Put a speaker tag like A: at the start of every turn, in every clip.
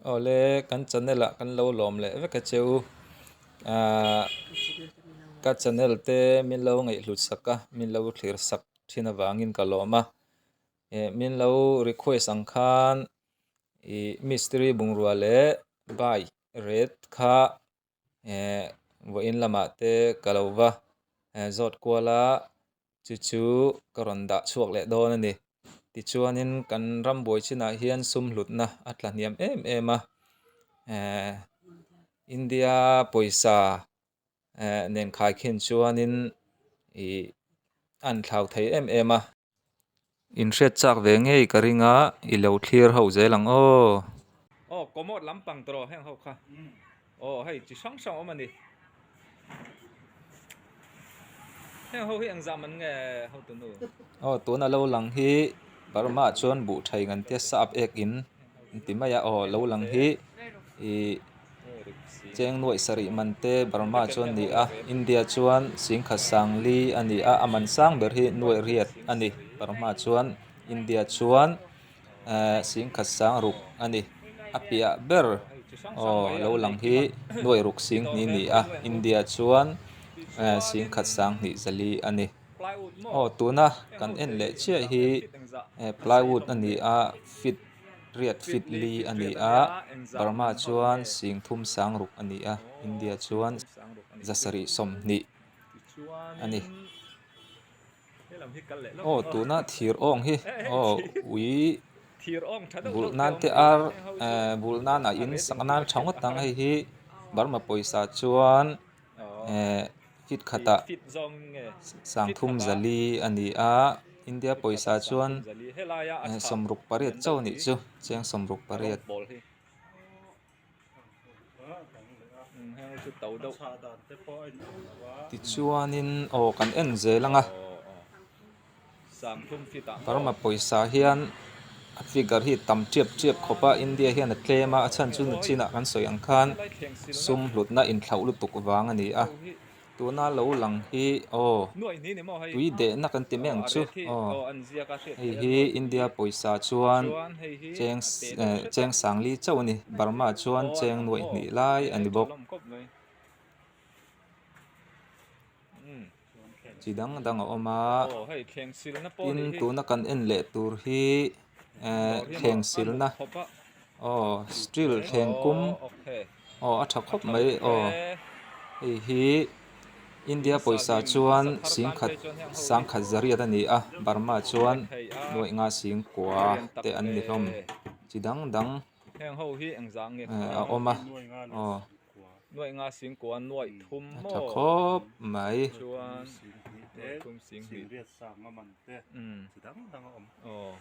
A: Awle kan channel ah kan lo lawm leh vek a che u ahh ka channel te min lo ngaihhlut sak a min lo thlir sak thin avangin ka lawm a eh min lo request ang khan ih mistiri bungrua leh bike red kha eh vawiin lamah te ka lo va zawt kual a chu chu ka rawn dah chhuak leh dawn a ni tichuanin kan ram buai chinah hian sum hlutna a tla hniam em em a eh India pawisa eh nen khai khin chuanin ih a inthlau thei em em a. In hriat chak ve ngei ka ring a, i lo thlir ho zel ang aw.
B: Aw commode lampang tawh heng ho kha aw hei chi hrang hrang awm a ni heng ho hi engzah man nge hotu nu.
A: Aw tuna lo lang hi Burma ah chuan buh thei ngan tia sap ek in an ti mai a aw lo lang hi ih. Cheng nuaih sarih man te Burma chuan ni a, India chuan singkhat sangli a ni a, a man sang ber hi nuaih riat a ni. Burma chuan India chuan ehh singkhat sang ruk a ni. A piah ber aw lo lang hi nuaih ruk sing hnih ni a, India chuan ehh singkhat sang hnih zali a ni. Aw tuna kan en leh chiah hi ehh plywood a ni a fit. Riat fit li a ni a, Burma chuan sing thum sang ruk a ni a, India chuan zasarih sawmhnih a ni. Aw tuna thir awng hi aw ui vulh nan te ar eh vulh nan a in sak nan tha ngawt ang hei hi Burma pawisa chuan. Eh feet khatah sangthum zali a ni a India pawisa chuan eh sawmruk pariat chauh a nih chu cheng sawmruk pariat. Tichuanin aw kan en zel ang a. Burma pawisa hian a figure hi tam tiap tiap khawp a India hian a tlem a a chhan chu nachinah kan sawi ang khan sum hlutna inthlauh lutuk vang a ni a tuna lo lang hi aw tui dehna kan ti mai ang chu aw hei hi India pawisa chuan cheng eh cheng sangli chauh a ni Burma chuan cheng nuaih hnih lai a ni bawk. Chi dang dang a awm a tin tuna kan en leh tur hi ehh thleng silna aw steel thleng kum aw a tha khawp mai aw hei hi India pawisa chuan singkhat sangkhat zariat a ni a Burma chuan nuaih nga singkua te an ni hlawm chi dang dang a awm a aw.
B: Nuaih nga singkua nuaih thum
A: A tha khawp mai.
B: Chuan nuaih thum sing hnih. Aw.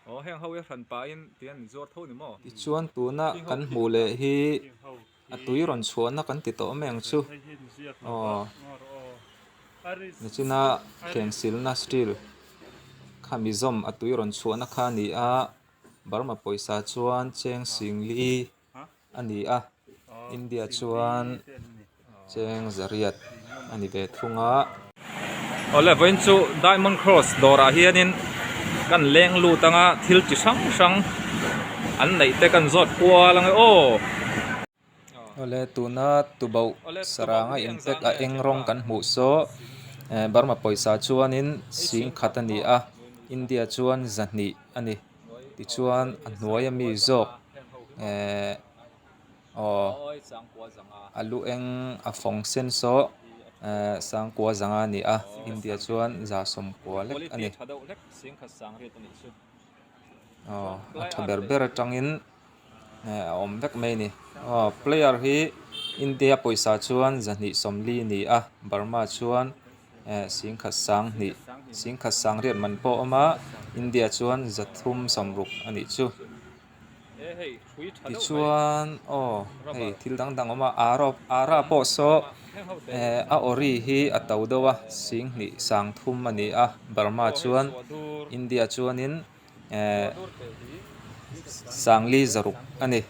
B: Aw heng ho hi a hran pahin tihian an zuar tho ni maw?
A: Tichuan tuna kan hmuh leh hi a tui rawn chhuahna kan ti tawh mai ang chu. Aw. Nichina thleng silna steel kha mizawm a tui rawn chhuahna kha a ni a, Burma pawisa chuan cheng singli. a ni a India chuan cheng zariat a ni ve thung a.
B: Awle vawiin chu Diamond Cross dawrah hianin kan leng lut anga thil chi hrang hrang an neih te kan zawt kual ang e aw.
A: Awle tuna tubauh saranga in pack a eng rawng kan hmuh saw eh Burma pawisa chuanin singkhat a ni a India chuan zahnih a ni. Tichuan a hnuai ami zawk ehh aw a lu eng a fawng sen saw ehh sangkua zanga a ni a India chuan za sawmkua lek a ni aw a tha ber ber atangin ehh a awm vek mai a ni aw player hi India pawisa chuan zahnih sawmli a ni a Burma chuan. Eh singkhat sang hnih singkhat sang riat man pawh a awm a India chuan zathum sawmruk a nih chu tichuan aw hei thil dang dang a awm a ara ara pawh saw eh a ori hi a to deuh a singhnih sang thum a ni a Burma chuan India chuanin. Eh sangli zaruk a ni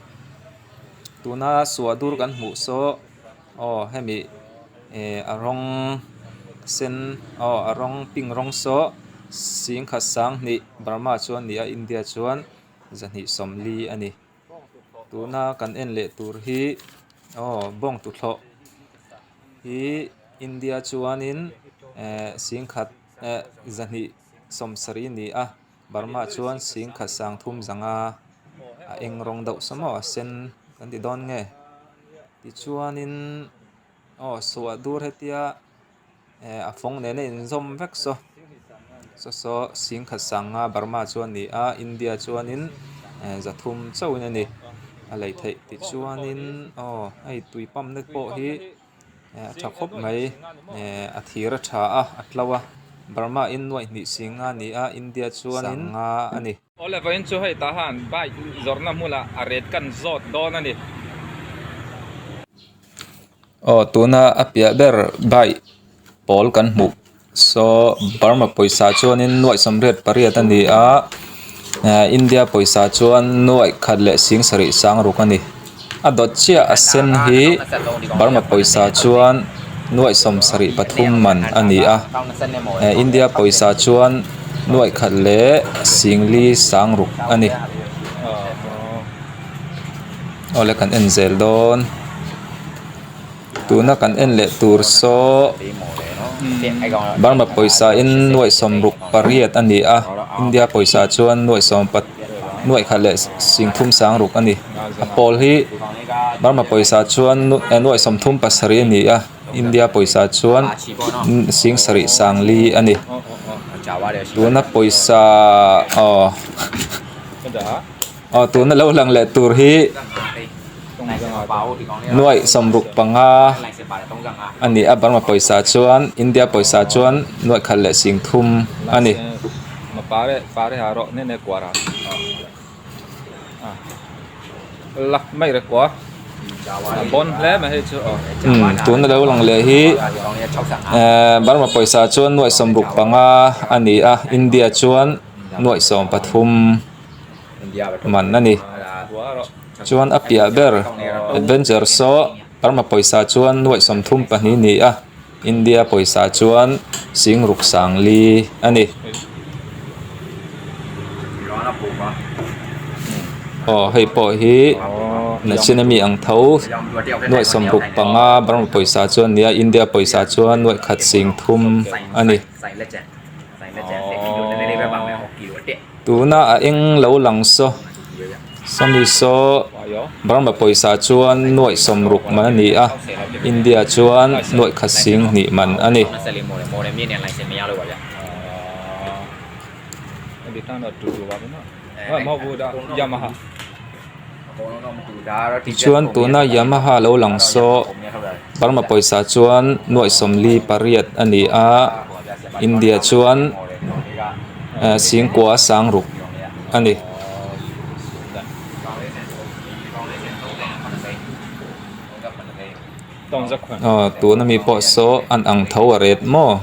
A: tuna suahdur kan hmuh saw aw hemi eh a rawng sen aw a rawng pink rawng saw singkhat sanghnih Burma chuan a ni a India chuan zahnih sawmli a ni. Tuna kan en leh tur hi aw bawng tuthlawh hi India chuanin ehh singkhat eh zahnih sawmsarih a ni a Burma chuan singkhat sangthum zanga a eng rawng deuh saw maw a sen kan ti dawn nge tichuanin aw suah dur hetia eh a fawng nena inzawm vek saw saw saw singkhat sanga Burma chuan a ni a India chuanin eh zathum chauhin a ni a lei theih tichuanin aw hei tui pump na pawh hi eh a tha khawp mai eh a thir a tha a a tlo a Burma in nuaih hnih singa a ni a India chuanin sanga a ni.
B: Awle vawiin chu hei tah han bike zawrhna hmunah a ret kan zawt dawn a ni.
A: Aw tuna a piah ber bike pawl kan hmuh saw Burma pawisa chuanin nuaih sawmriat pariat a ni a eh India pawisa chuan nuaih khat leh sing sarih sang ruk a ni a dawt chiah a sen hi Burma pawisa chuan nuaih sawmsarih pathum man a ni a eh India pawisa chuan. Nuaih khat leh singli sang ruk a ni. Awle kan en zel dawn. Tuna kan en leh tur saw Burma pawisa in nuaih sawm ruk pariat a ni a, India pawisa chuan nuaih sawm pat nuaih khat leh singthum sang ruk a ni. A pawl hi Burma pawisa chuan nuaih sawmthum pasarih a ni a. India pawisa chuan sing sarih sang li a ni tuna pawisa aw aw tuna lo lang leh tur hi nuaih sawmruk panga a ni a Burma pawisa chuan India pawisa chuan nuaih khat leh sing thum a ni. Umm tuna lo lang leh hi ehh Burma pawisa chuan nuaih sawmruk panga a ni a India chuan nuaih sawm pathum man a ni chuan a piah ber adventure saw Burma pawisa chuan nuaih sawmthum pahnih a ni a India pawisa chuan singruk sangli a ni. Aw hei pawh hi nachin ami ang tho nuaih sawmruk panga Burma pawisa chuan a ni a India pawisa chuan nuaih khat sing thum a ni. Tuna a eng lo lang saw sawmi saw Burma pawisa chuan nuaih sawmruk man a ni a India chuan nuaih khat sing hnih man a ni. Tichuan tuna Yamaha lo lang saw Burma pawisa chuan nuaih sawmli pariat a ni a India chuan eh singkua sang ruk a ni. Aw tuna mi pawh saw an ang tho a ret maw.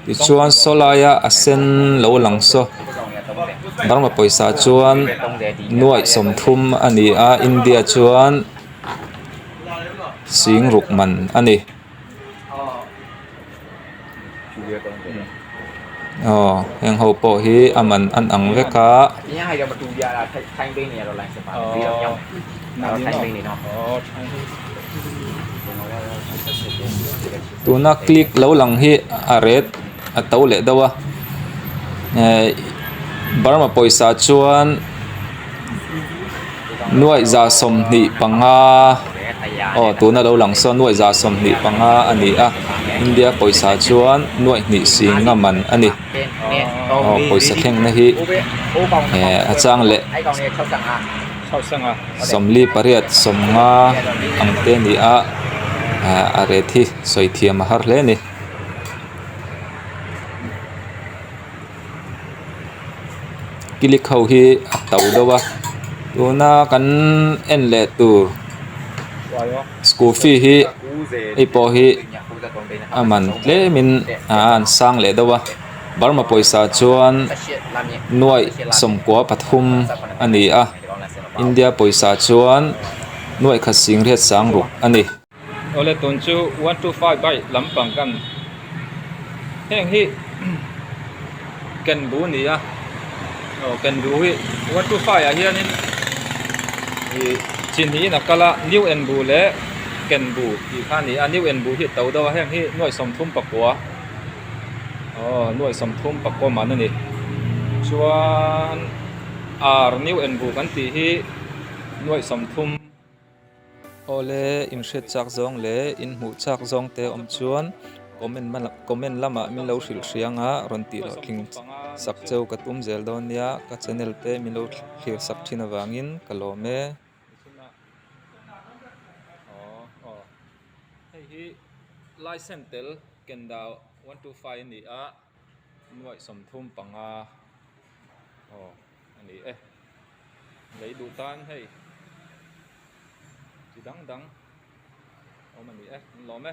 A: Tichuan saw laia a sen lo lang saw Burma pawisa chuan nuaih sawmthum a ni a India chuan singruk man a ni. Aw heng ho pawh hi a man an ang vek a. Tuna click lo lang hi a ret a to leh deuh a eh Burma pawisa chuan nuaih za sawmhnih panga aw tuna lo lang sawn nuaih za sawmhnih panga a ni a India pawisa chuan nuaih hnih sing a man a ni aw pawisa thlengna hi eh a chang leh sawmli pariat sawmnga ang te a ni a ah a ret hi sawi thiam a har hle a ni. Kilik ho hi a to deuh a tuna kan en leh tur scooty hi hei pawh hi a man tlem in aa an sang leh deuh a Burma pawisa chuan nuaih sawmkua pathum a ni a India pawisa chuan nuaih khat singriat sang ruk a ni.
B: Awle tun chu 125 bike lampang kan heng hi ken bu a ni a. Aw Kenbu hi 125 ah hianin ih chi hnihin a kal a New Enbu leh Kenbu tih kha a ni a New Enbu hi a to deuh a heng hi nuaih 39 aw nuaih 39 man a ni chuan ar New Enbu kan tih hi nuaih 30.
A: Awle inhriat chak zawng leh inhmuh chak zawng te awm chuan comment comment lamah min lo hrilh hriang a rawn tih loh tling sak cheu ka tum zel dawn nia ka channel te min lo thlir sak thin avangin ka lawm e.
B: Hei hi license tel Kenda 125 a ni a nuaih 35 aw a ni e. Lei duh tan hei chi dang dang awm a ni e an lawm e.